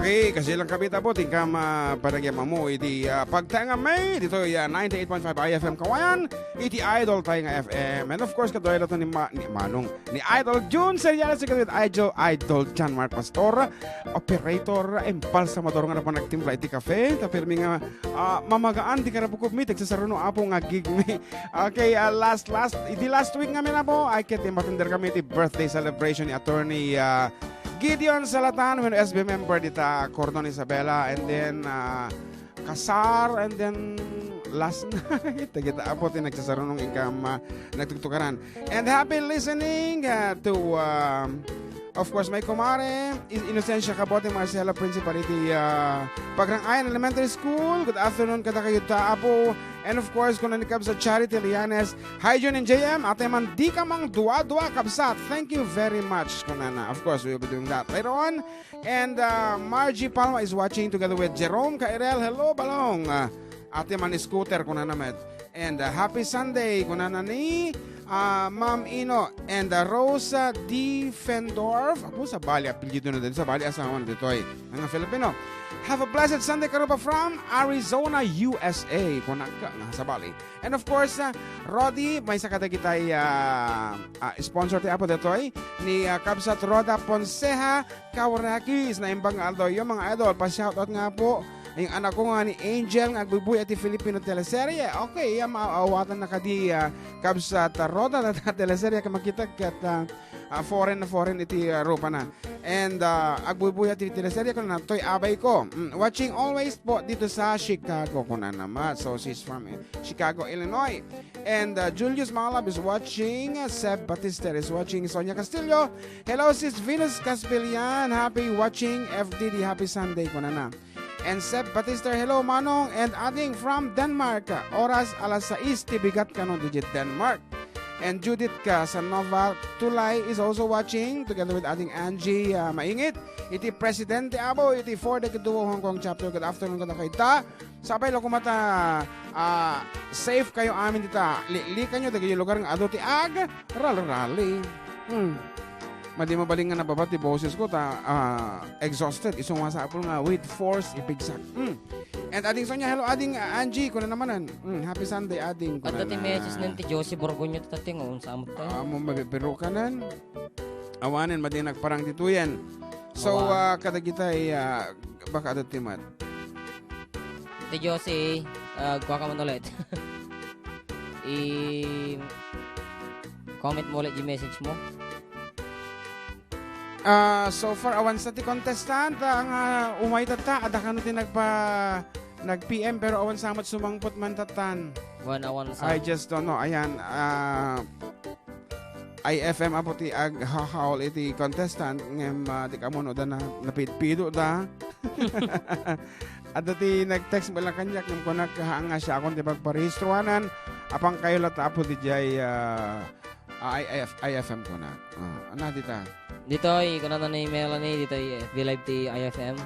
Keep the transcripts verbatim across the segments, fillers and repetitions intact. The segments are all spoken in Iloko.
Okay, kasi lang kami tapos, tingkam, ah, panagyaman mo iti, ah, pagtaengan mi ditoy, ah, ninety-eight point five I F M Kawayan, iti idol tayo nga F M. And of course, kaduay latta ni Ma-, ni Manong, ni Idol Jun Seriales, together with Idol, Idol John Mark Pastor, operator, embalsamador nga napan nagtimpla iti kafe, ta pirmi nga, ah, mamagaan ti karabukob mi, tagsasaruno, Apo, nga gig mi. Okay, ah, last, last, iti last week nga mi, Apo, ay ket matender kami iti birthday celebration ni Attorney, ah, Gideon Salatan, wenno S B member dita Cordon Isabela, and then, ah, Kasar, and then last night, dagita Apo ti nagsasarunong inkam, ah, nagtugtugaran. And happy listening, ah, to, um, of course, my kumare, In-, Inocencia Cabote Marcelo, principal iti, ah, Pagrang-ayan Elementary School. Good afternoon kadakayo ta, Apo. And of course, kuna ni Kabsat Charity Lianes, "Hi, Jun and J M. Atay man dika mangdua-dua, Kabsat. Thank you very much," kunana. Of course, we will be doing that later on. And, uh, Margie Palma is watching together with Jerome Cairel. "Hello, Balong." Uh, atay man scooter, kunana met. And, uh, "Happy Sunday," kunana ni, uh, Ma'am Ino. And, uh, Rosa D. Fendorf. Apo, sabali, apelyido na din. Sabali, asawa na ditoy. Mga Filipino. "Have a blessed Sunday, Karuba, from Arizona, U S A." Kunak nga, sabali. And of course, ah, Rodi, maysa kadagitay, ah, ah, sponsor ti Apo daytoy, ni, ah, Kabsat Roda Ponceja Caurequis. Naimbag nga aldawyo, mga idol. Pa-shoutout nga, Apo, ing anakko nga ni Angel nga agbuybuya iti Filipino teleserye. Okay, ah, maawatanna kadi, ah, Kabsat Roda, ta teleserye ket makita ket, ah, ah, foreign na foreign iti, ah, rupana. And, ah, agbuybuya ti teleserye, kunana, "Toy abayko. Mm, watching always po dito sa Chicago," kunana met. So, she's from, eh, Chicago, Illinois. And, uh, Julius Mangalab is watching. Uh, Seb Batista is watching. Sonia Castillo. "Hello, Sis Venus Caspillan. Happy watching F D D. Happy Sunday," kunana. And Seb Batista, "Hello, Manong and Ading from Denmark. Oras alas sais ti bigat kanon idiay Denmark." And Judith Casanova Tulay is also watching together with Ading Angie, uh, Maingit. Iti presidente, Apo, iti For the Kiduo Hong Kong chapter. Good afternoon, kadakayo ta. Sapay la koma ta, ah, safe kayo amin dita. Liklikanyo dagiti lugar nga adu ti ag-ralrali. Hmm. Madi mabalin nga nababa ti bosesko ta, ah, exhausted. Isu nga masapul nga with force ipigsak. Hmm. And Ading Sonia, "Hello, Ading, ah, Angie," kunana manen. Hmm, "Happy Sunday, Ading," kunana. Adda ti message nen ti Josie Borgonyo, tati nga unsa mo tayo? Ah, mo mabibirukanan. Awanen, madi nagparang ditoyen. So, Awan. Ah, kadagitay, ah, baka adu ti met. Ti Josie, ah, agkuaka man ulit. I-comment mo ulit yung message mo. Ah, so far, awan sa ti contestant, ah, nga umay tatta, adda kano ti nagpa-, nag-P M, pero awan sa met sumangpot man tattan. Wan, awan sa. I just don't know. Ayan, ah, I F M, Apo, ti aghahaul iti contestant, ngem, ah, di kamo no da na, napidpido da. Adda ti nag-text met la kaniak, ngem kunak, "Haan nga siakon ti pagparehistroanan, apan kayo latta, Apo, didiay, ah, ah, I F, I F M," kunak. Ah, ana dita? Ditoy, kunana ni Melanie, ditoy F B Live ti I F M.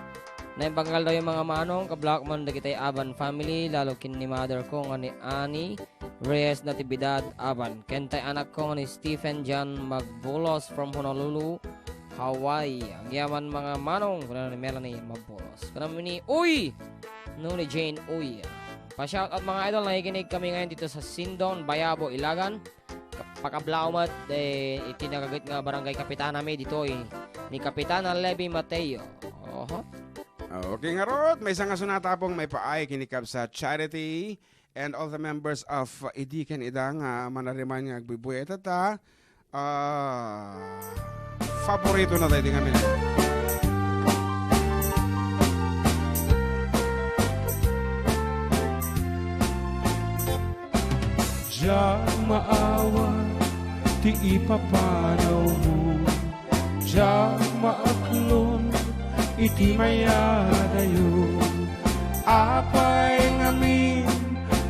Naimbag nga aldawyo, mga manong, kablak man dagitay Aban family, lalo ken ni mother ko nga ni Annie Reyes Natividad Aban, ken tay anakko nga ni Stephen John Magbulos from Honolulu, Hawaii. Agyaman, mga manong, kunana ni Melanie Magbulos. Kunana ni Uy! No, ni Jane Uy. Pa-shoutout, mga idol, nakikinig kami ngayon dito sa Sindon, Bayabo, Ilagan. Pakablaw met, eh, iti nagaget nga barangay kapitanami ditoy, ni Kapitana Levy Mateo. Oho. Okay, ngarud, maysa nga sonata, Apong, maipaay ken ni Kabsat Charity and all the members of, uh, idi ken ida nga manariman nga agbuybuya ita ta, ah, faborito na tayo, di kami na. Diak maawat ti ipapanawmo, diak maaklon iti mayadayo. Apay ngamin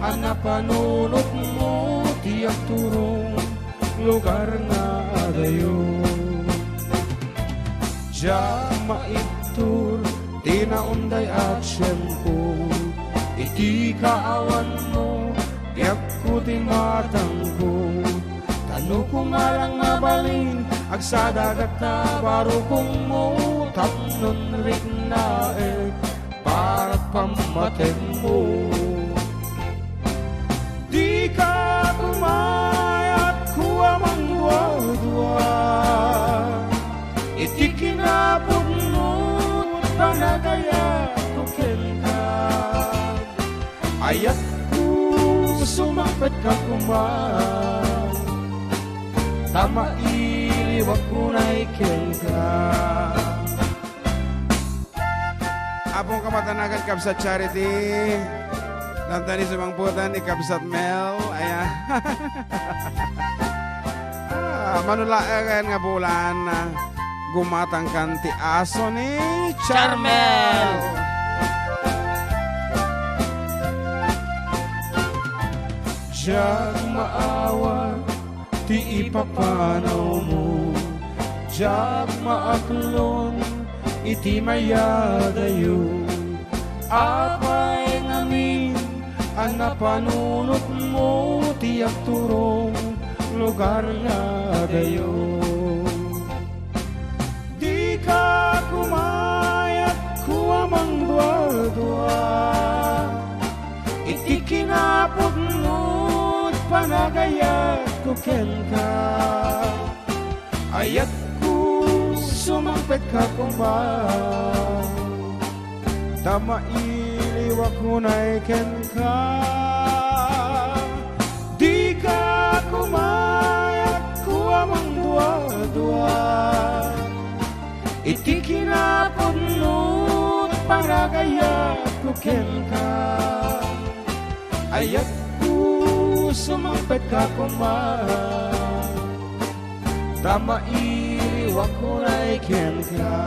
a napanunotmo ti agturong lugar nga adayo. Diak maibtur ti naunday a tiempo iti kaawanmo, piagko ti matangko. Ta no koma lang mabalin, agsadagak ta barukongmo tapnon rikna. laeng para pammatenmo. Dika kumayat kua mangduadua iti kinapudno panagayatko kenka. Ayatko, sumangpetka koma, ta mailiwak unay kenka. Apong kamatanagan, Kabsat Charity. Dandanin sumangpetan ni Kabsat Mel. Ayan. Ah, mano laengen nga bulan, ah, gumatangkan ti aso ni Charmel. Charmel. Diak maawat ti ipapanawmo, diak maaklon iti mayadayo. Apay ngamin a napanunotmo ti agturong lugar nga adayo. Dika kumayat kua mangduadua iti kinapudno panagayatko kenka. Ayatko, sumangpetka koma, ta mailiwak unay kenka. Dika kumayat kua mangduadua iti kinapudno panagayatko kenka. Ayatko, sumangpetka koma, ta mailiwak unay kenka.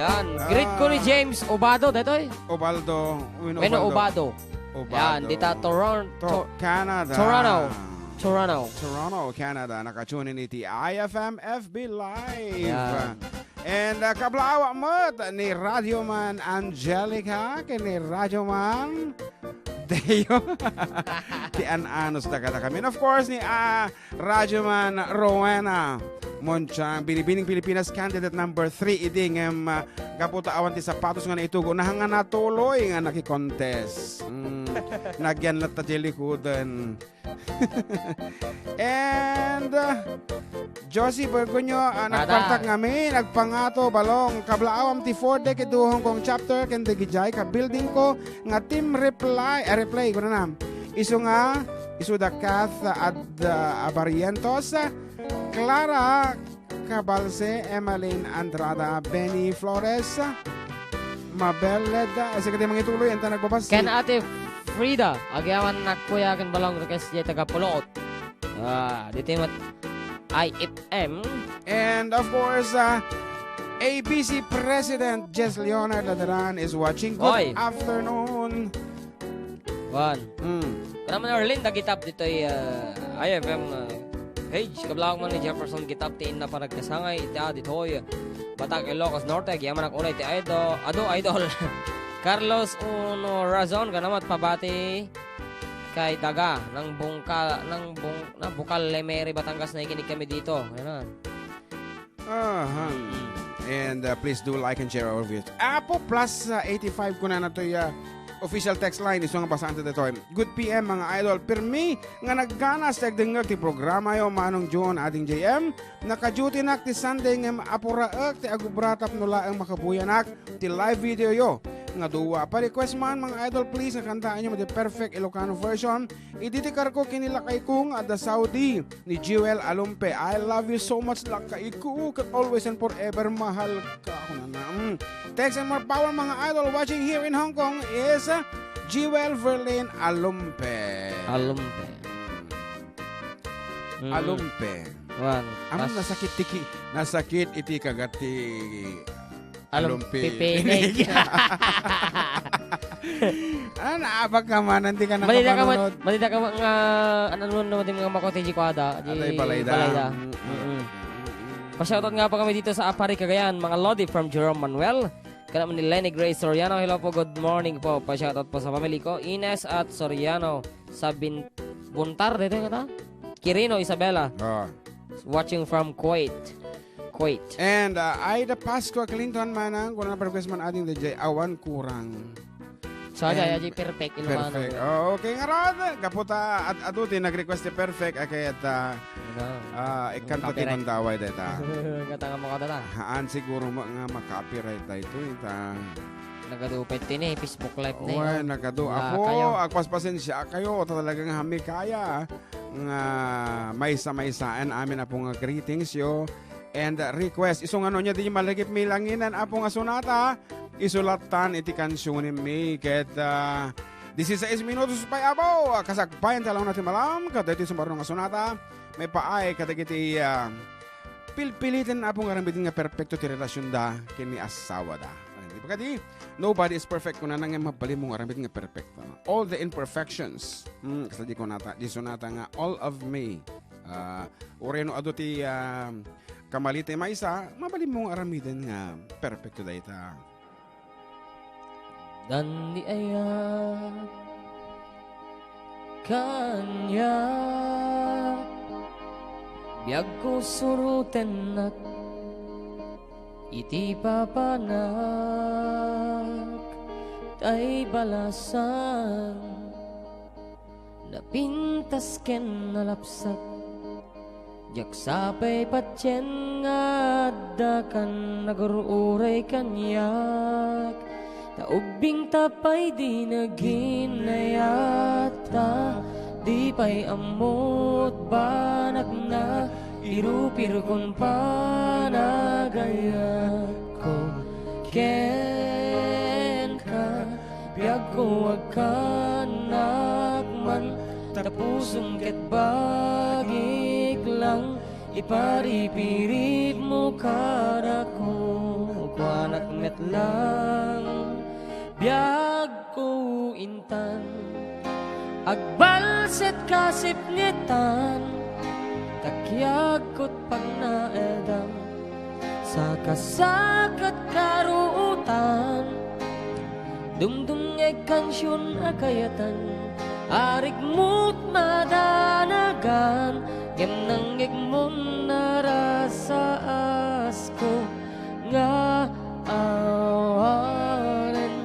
Yan. Greet ko ni James Obado, detoy. Obaldo. Uy, Bueno, Obaldo. Obado. Obado. Yan, dita Toron-, To-, To-, Canada. Toronto. Toronto. Toronto, Canada. Naka-tune in iti I F M F B Live. Yan. And, uh, kablaawa met ni Radyo Man Angelica, ken ni Radyo Man Deo. Ti an-anos dagata kami. And of course, ni, ah, Radyo Man Rowena Monchang, Binibining Pilipinas candidate number three idi ngem, ah, gapu ta awan ti sapatos nga naitugo, nahanga natuloy nga naki-contest. Mm, nagyan latta ti likudan. And, ah, Josie Bergonyo, ah, nagpartak ngamin, nagpangato, balong, kablaawam ti four decade Hong Kong chapter, ken dagijay ka building ko, nga team reply, ah, replay, kunana. Isu nga, isu da Kath Ad-, ah, Barrientos, Clara Cabalse, Emeline Andrada, Benny Flores, Mabel Leda, eh, sige, mangituloy, enta nagbabas. Ken Ate Frida, agyamanak kuya, ken balong request diay taga Pulot. Ah, ditoy met I F M. And of course, uh, A B C President Jess Leonard Ladaran is watching. Good Oy. Afternoon. Wan. Mm. Kuna man Arlene, dagitap ditoy, uh, I F M, uh, page. Kablaawak man ni Jefferson Gitap, ti inna panagkasangay, ita, ditoy. Batak, Ilocos Norte, agyamanak unay ti idol. Adu, idol. Carlos Uno Razon, kanamat pabati kay daga, nang bungka, nang bung-, na bukal Lemere, Batangas, nakikinig kami dito. Ayan na. Aha. Mm. And, uh, please do like and share our videos. Apo Plus, uh, eighty-five, kunana toy, uh, official text line, isu nga basaan ta ditoy. Good P M, mga idol. Pirmi nga nagganas ti agdengngeg ti programayo, Manong John, Ading J M. Naka-duty-nak ti Sunday ngem apuraek ti agubra tapno laeng makabuyanak ti live videoyo. Nga dua. Pa-request man, mga idol, please, nga kantaenyo met ti perfect Ilocano version. Idi ti karko ken ni lakayko nga adda Saudi, ni Jewel Alumpe. I love you so much, lakayko, ket always and forever, mahal ka. Kunana. Mm. Thanks and more power, mga idol. Watching here in Hong Kong is, uh, Jewel Verlin Alumpe. Alumpe. Mm. Alumpe. Wan. Am, pas- nasakit ti ki-, nasakit iti kagat ti Alumpi-, alumpipinik. Ah, naabag ka man, hindi ka Madida ka man, nakapanunod. Madida ka man nga, ano, ano, ano, di mga mako, T G Quada, di Atay, balayda. Balayda. Mm, mm, Mm-mm. mm, mm, mm. Pa-shoutout nga po kami dito sa Apari, Cagayan, mga Lodi from Jerome Manuel. Kana man ni Lenny Grace Soriano, hello po, good morning po. Pa-shoutout po sa family ko, Ines at Soriano, sa Bin-, Buntar, dito yung kata? Quirino, Isabela. Ah. Watching from Kuwait. Kuwait. And, uh, Aida Pascua Clinton, manang, kuna pa-request man ading D J, awan kurang. So, And adia, adia perfect, Ilocano. Perfect. Oh, okay, ngarud, gapu ta ad-, adu ti nag-request ti perfect, a ket, uh, Ano? uh, ikkanta ti Copyright. Mandaway dayta. Ngata nga makadala. Haan siguro ma-, nga ma-copyright daytoy, ta. Nagadu pa iti ni Facebook Live na Uy, yun. Nagadu. Wala Apo, kayo. Agpaspasensiakayo. Ta talaga nga hami kaya nga maysa-maysaen amin, Apo, nga greetings yo and, uh, request. Isu nga no nia di malagip mi langinan, Apo, nga sonata, isu lattan iti kansioni mi. Ket, uh, disisais minutos pay, Apo, kasakbayan talaw na ti malam, kadagiti sumarno nga sonata, maipaay kadagiti, uh, pilpiliten, Apo, nga aramiden nga perpekto ti relasionda ken ni asawada. Di ba kadi? Nobody is perfect, kunana nga mabalin mo nga aramid nga perfecto. All the imperfections. Hmm, kasla di kunata, di sonata nga all of me. Ah, uray no adu ti, ah, kamali ti maysa, mabalin mo nga aramiden nga perfecto dayta. Dan di aya kaniak, biagko surotennak iti papanak, tay balasan, napintas ken nalapsat. Diak sapay patien nga adda kan nagur-uray kaniak. Ta ubbing ta pay di naginayatta, di pay ammot banagna, irupirkon panagayatko kenka. Biagko, agkannak man, ta pusom ket bagik lang, iparipiripmo kadako, kuanak met lang. Biagko intan, agbalset kasipngetan, ta kiagkot pagnaedam, sakasakat karuotan, dumdumngeg kansion a kayatan, arigmot madanagan, ngem nangngegmon narasaasko nga awanen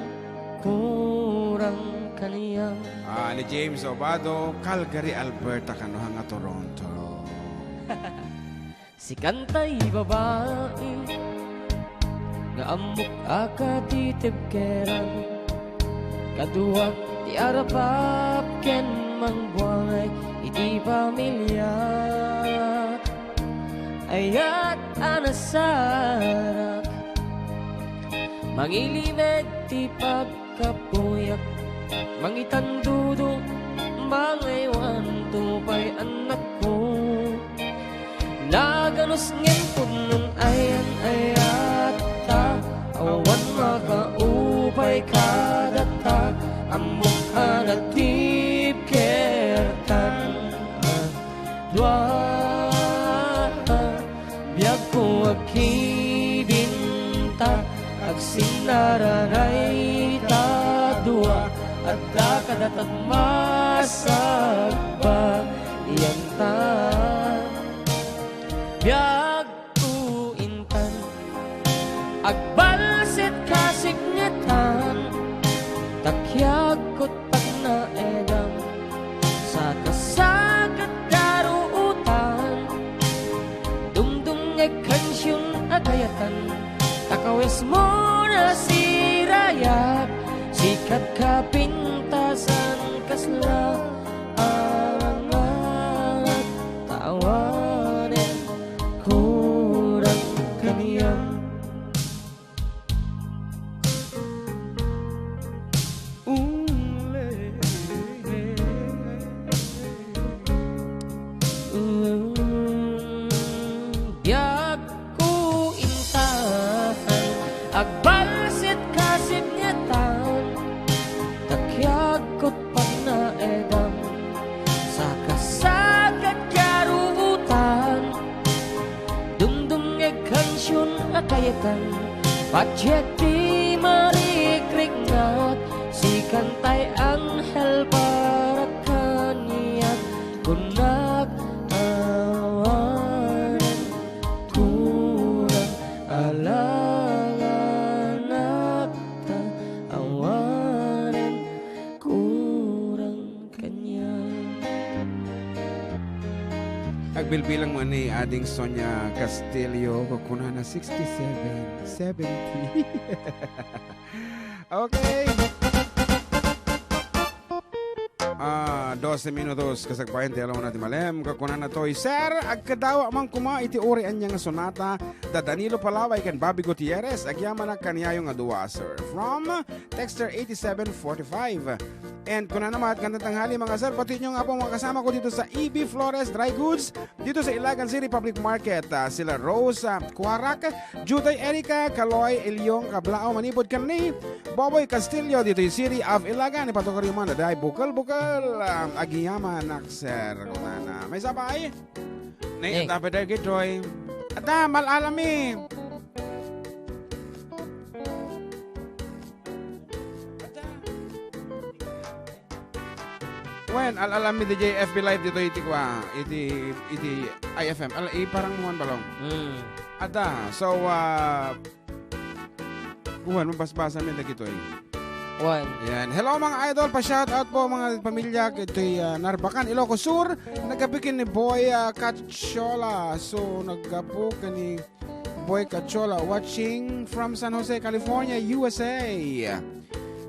kurang kaniak. Ah, ni James Obado, Calgary, Alberta, kano nga Toronto. Sikan tay babai nga ammok a katitibkeran, kaduak ti arapap ken mangbuangay iti pamiliak. Ayat a nasarak, mangilimed ti pag- kapuyak, mangitandudo, mangaywan to pay annakko. Naganus ngem pudnon ayan-ayatta, awan makaupay kadata, ammok a natibkertan. Dua, biagko agkibinta, agsinnaranay ta dua, adda kadata masagbayan ta. Biagko intan, agbalsit kasipngetan, ta kiagkot pagnaedam, sakasakat karuotan, dumdumngeg kansion a kayatan, ta kawesmo nasirayak, sikat kapintasan kasla amangan, ta awanen kurang kaniak. Biagko intan, agbalsit kasipngetan, ta kiagkot pagnaedam, sakasakat karuotan, dumdumngeg kansion a kayatan, patiek ti marikriknak, sikan tay anghel para kaniak, kunak awanen, kunak Agbilbilang mo ni Ading Sonia Castillo, kukunana sixty-seven, seventy. Okay. Ah, dose minutos kasagpayan ti alona ti malem. Kakunana toy, "Sir, agkadawa man koma iti uri ania nga sonata da Danilo Palaway ken Bobby Gutierrez. Agyamanak kaniayo nga dua, sir." From texter eighty-seven forty-five. And kunana met, "Gandang tanghali, mga sir. Patuyotnyo nga po mga kasama ko dito sa E B Flores Dry Goods, dito sa Ilagan City Public Market. Ah, sila Rose, ah, Cuarac, Juday Erica, Kaloy, Ilyong, Kablao, manipod ken ni Boboy Castillo, dito yung City of Ilagan. Ipatukayo man, aday, bukal-bukal. Ah, agyamanak, sir." Kunana. May sabay? Nay, eh. Dapat ay gitoy. Ada, mal-alami. Wen, al-alam mi D J F B Live dito iti kwa, iti, iti I F M. Al-, eh, parang muan balong. Mm. Ada, so, ah, kuwan, mabasbasa mi dagitoy. Wen. Yan. Hello, mga idol. Pa-shoutout po, mga pamilya. Ito'y, ah, Narbacan, Ilocos Sur. Nagkapikin ni Boy, ah, Cachola. So, nagkapo ka ni Boy Cachola, watching from San Jose, California, U S A.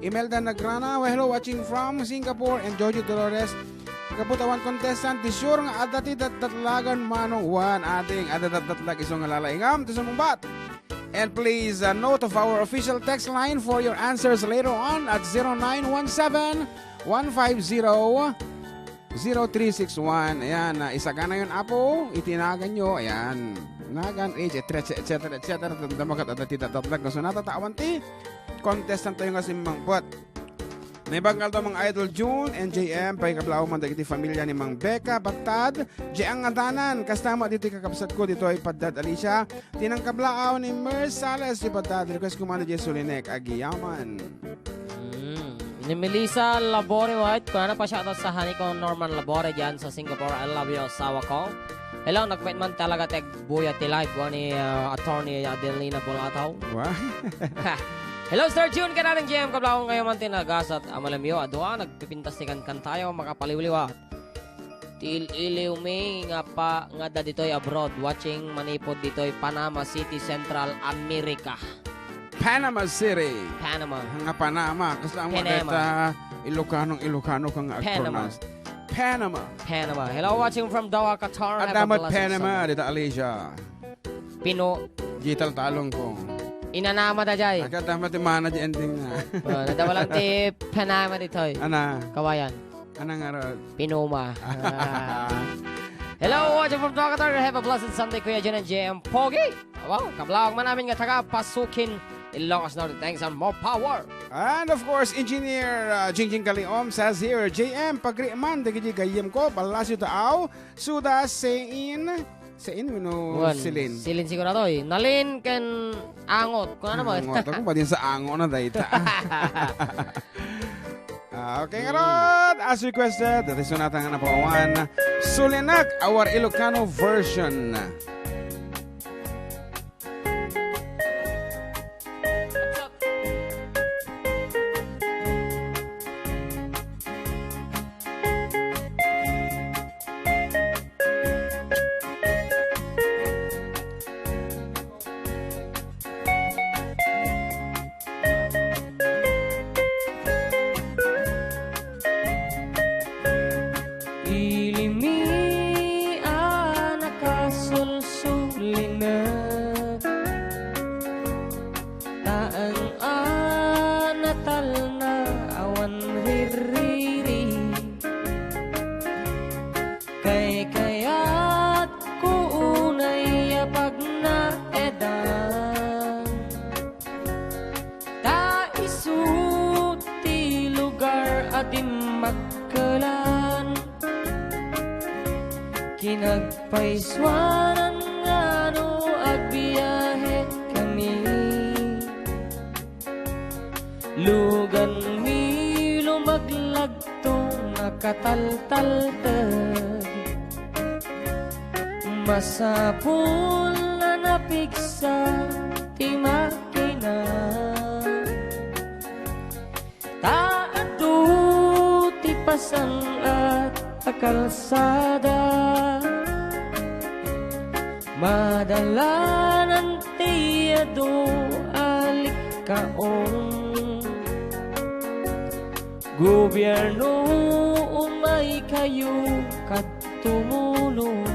Imelda Nagrana, "Well, hello, watching from Singapore," and Jojo Dolores, "Kaputawan contestant, di sure nga adda ti datdatlagan manong Juan, ading adda datdatlag isu nga lalaingam ti sumungbat." And please, uh, note of our official text line for your answers later on at zero nine one seven, one five zero, zero three six one. Ayan, ah, isagana yon, Apo, iti naganyo. Ayan, nagan, age, et cetera, et cetera, et cetera. Tanda mo kat adda ti datdatlag nga sonata, tawan ti contestant tayo nga simmangpet. Naibaggal to, mga idol June and J M, paikablaaw man dagiti familia ni Mang Becca Battad, J M nga danan, kasta met ditoy kakabsat ko, ditoy Paddad Alicia, tinangkablaaw ni Mer Sales, ti Paddad, request ko man, J Sulinek, Agiyaman. Mm. Ni Melissa Labore White, kunana pa shoutout sa honey ko, Norman Labore, dyan sa Singapore. I love you, asawa ko. Hello, nagpait man talaga ti agbuya ti live, wa ni, ah, Attorney Adelina Bolataw. Wa? Hello, Sir June, kanadang J M, kablaaw ngayon man tinagasat. Amalamyo, adua, nagpipintas ti kankantayo, makapaliwliwa. Ti il-iliw mi nga pa, nga adda ditoy abroad, watching manipod ditoy Panama City, Central America. Panama City. Panama. Nga Panama. Kasla mo Panama. Deta Ilocano, Ilocano ka nga Panama. Agpronounce. Panama. Panama. Hello, watching from Doha, Qatar. Have a blessed Sunday. Panama, deta Alicia. Pino. Digital talong ko. Inanama da jay. Agka tama ti mana di ending na. Oh, nadawalan ti Panama ditoy. Ana. Kawayan. Ana nga rod? Pinuma. Ah. Hello, watching from Doha, Qatar. Have a blessed Sunday, Kuya Jen and J M Pogi. Wow, kablaaw man amin nga taga Pasukin, Ilocos Norte. Thanks and more power. And of course, Engineer, uh, Jingjing Kaliom says here, "J M, pagriman dagiti gayyem ko, ballasyo taaw, suda, sein, sein wenno Wan, silin?" Silin sigurado, eh. Nalin ken angot. Kung ano mo. Angot. Ako ba din sa angot na dayta? Ah, okay, ngarud, as requested, dati sonata nga napawan, Sulinak, our Ilocano version. Ili mi a nakasulsulinek, taeng a natalna awan ririri. Kaykayatko unay a pagnaedan, ta isu ti lugar a dimmakkelan. Kinagpaysuanan nga no agbiahekami, luganmi lumaglagto nakataltalteg. Masapul a napigsa ti makina, ta adu ti pasan-at a kalsada. Madalanan ti adu a likkaon. Gobierno, umaykayo ket tumulong.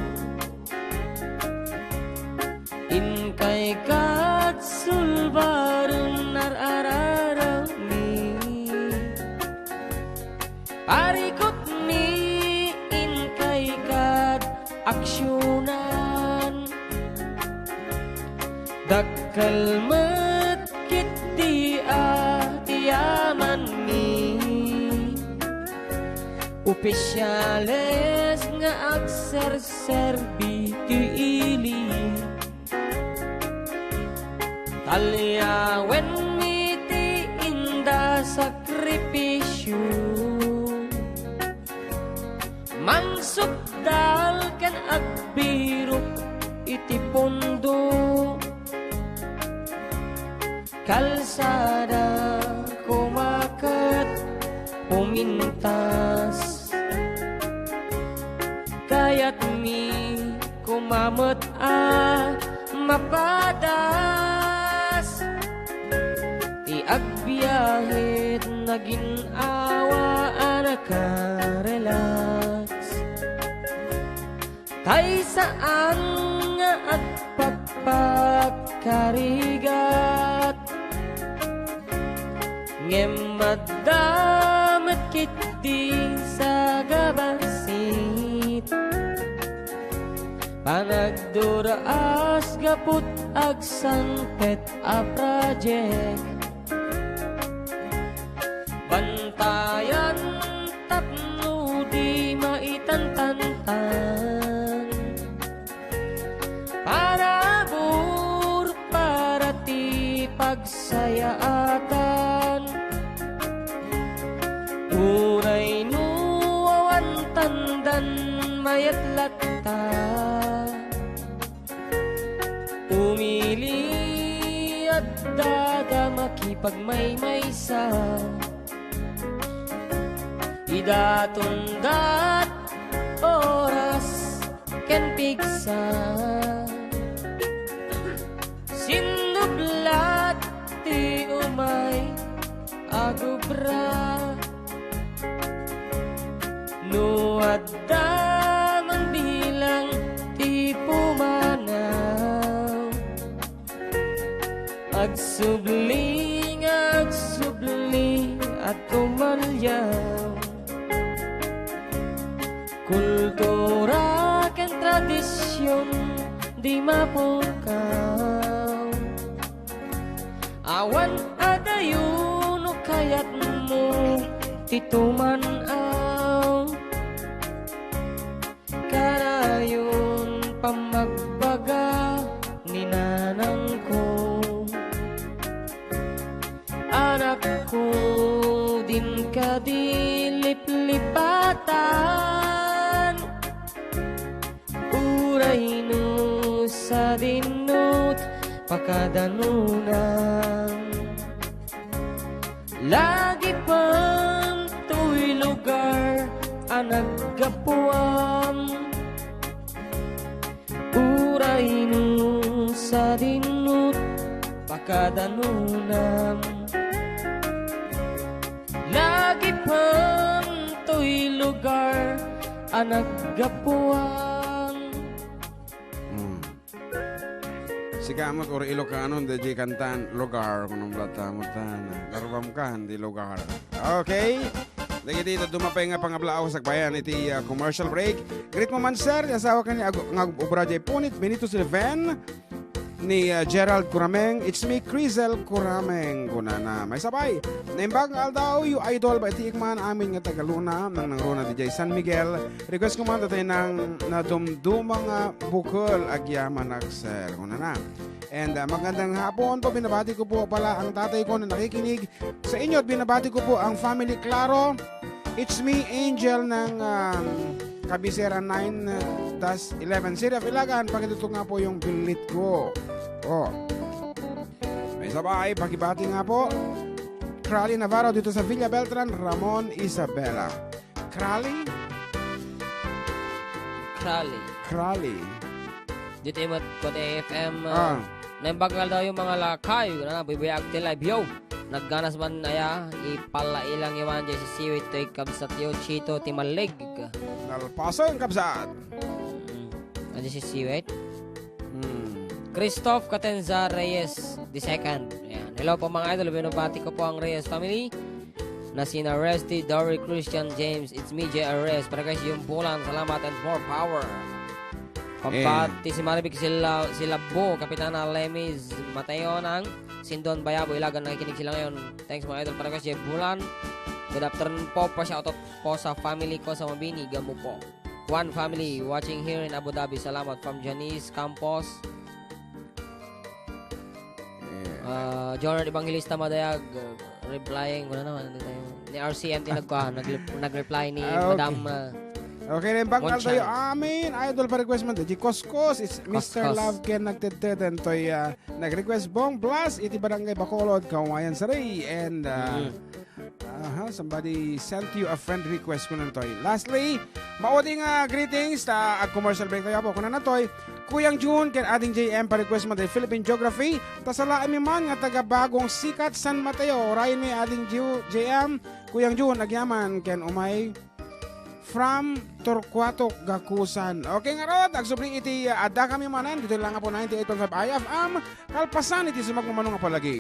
Inkay ket sulbaren ar-ararami. Parikutmi, inkay ket aksionan. Dakkel met ketdi a ti yamanmi. Opisiales nga agserserbi ti ili. Talyawenmi ti inda sakrifisio. Mangsukdal ken agbirok iti pondo. Kalsada koma ket pumintas. Kayatmi koma met a mapadas. Ti agbiahe nagin-awa a nakarelax. Tay saan nga agpakpakkarigat, ngem adda met ketdi sagabasit. Panagdur-as gaput agsangpet a project. Bantayan tapno di maitantantan. Parabur para ti pagsayaatan. Uray no awan tandan mayat latta. Umili adda da makipagmaymaysa. Idaton dat oras ken pigsa. Sinnublat ti umay agubra. No adda man bilang ti pumanaw, agsubli nga agsubli a tumalyaw. Kultura ken tradision di mapukaw. Awan adayo no kayatmo ti tuman-aw. Kanayon pammagbaga ni nanangko. Anakko, dinka di liplipatan. Uray no sadinot pakadanonam. Lagipem toy lugar a naggapuam. Uray no sadinot pakadanonam. Lagipem toy lugar a naggapuam. Hmm. Sika met, Uri Ilocano, daydiay kantan, lugar, kunam latta met, ah, narubam kan, di lugar. Okay. Dagiti dadduma pay nga pangablaaw, sakbayan iti, ah, commercial break. Greet mo man, sir, ti asawa ken ni ag-, nga ag-obra diay punit, Benito Silven, ni, ah, Gerald Kurameng, "It's me, Crizel Kurameng," kunana. Maisabay, naimbag nga aldaw, you idol, ba iti ikman amin nga taga Luna, nang nangruna diay San Miguel. Request ko man, tatay nang nadumduma nga bukel, agyamanak, sir, kunana. And, ah, magandang hapon po, binabati ko po pala ang tatay ko na nakikinig sa inyo at binabati ko po ang family Claro. It's me, Angel ng, um, Cabecera nine dash eleven. City of Ilagan, pakitutok nga po yung bilit ko. Oh. Maisabay, pakibati nga po. Crowley Navarro dito sa Villa Beltran, Ramon Isabela. Crowley? Crowley. Crowley. Ditoy met ko ti A F M, ah, Ah. Naimbag nga aldaw, mga lakay. Wala na, bubuyaag ti live, yo. Nagganas man aya, ipalailang yo man, J C C, wait, toy kabsat yo, Chito, ti Malig. Nalpasen, kabsat. Mm. Ah, J C C, wait. Hmm. Christoph Catenza Reyes the second. Ayan. Hello po, mga idol. Binabati ko po ang Reyes family na sina Resty, Dory, Christian, James. It's me, J R Reyes. Para guys, yung bulan. Salamat and more power. Pampati si Maribik sila, sila Bo, Kapitana Lemis, Mateo Nang, Sindon Bayabo, Ilagan, nakikinig sila ngayon. Thanks, mga idol. Para guys, Jeff Bulan. Good afternoon po. Pa-shoutout po sa family ko sa Mabini, Gamu po. One family watching here in Abu Dhabi. Salamat from Janice Campos. Yeah. Ah, Jonard Evangelista Madayag, uh, replying, wala naman, ano tayo? Ni R C M ti nagkuha, nag-, nag-reply ni Ah, okay. Madam, ah, Okay, naimbag nga aldaw, Monchal. Amen. Idol pa request man, di Koskos, it's Mister Koskos. Love Ken nagtedted, and toy, ah, nag-request Bong Blast, iti Barangay Bacolod, Kawayan Sari, and, ah, Mm. Aha, somebody sent you a friend request, kunan toy. Lastly, maudi nga greetings ta ag-commercial break tayo po. Kunan toy, Kuyang Jun ken Ading J M pa request man ti Philippine Geography. Ta salaenmi man nga taga Bagong Sikat, San Mateo. Urayenmi Ading Ju-, J M, Kuyang Jun, agyaman ken umay from Torcuato, Gakusan. Okay, ngarud, agsubli iti, uh, adda kami manen, dito lang po ninety-eight point five I F M, kalpasan iti sumagmamano nga palagi.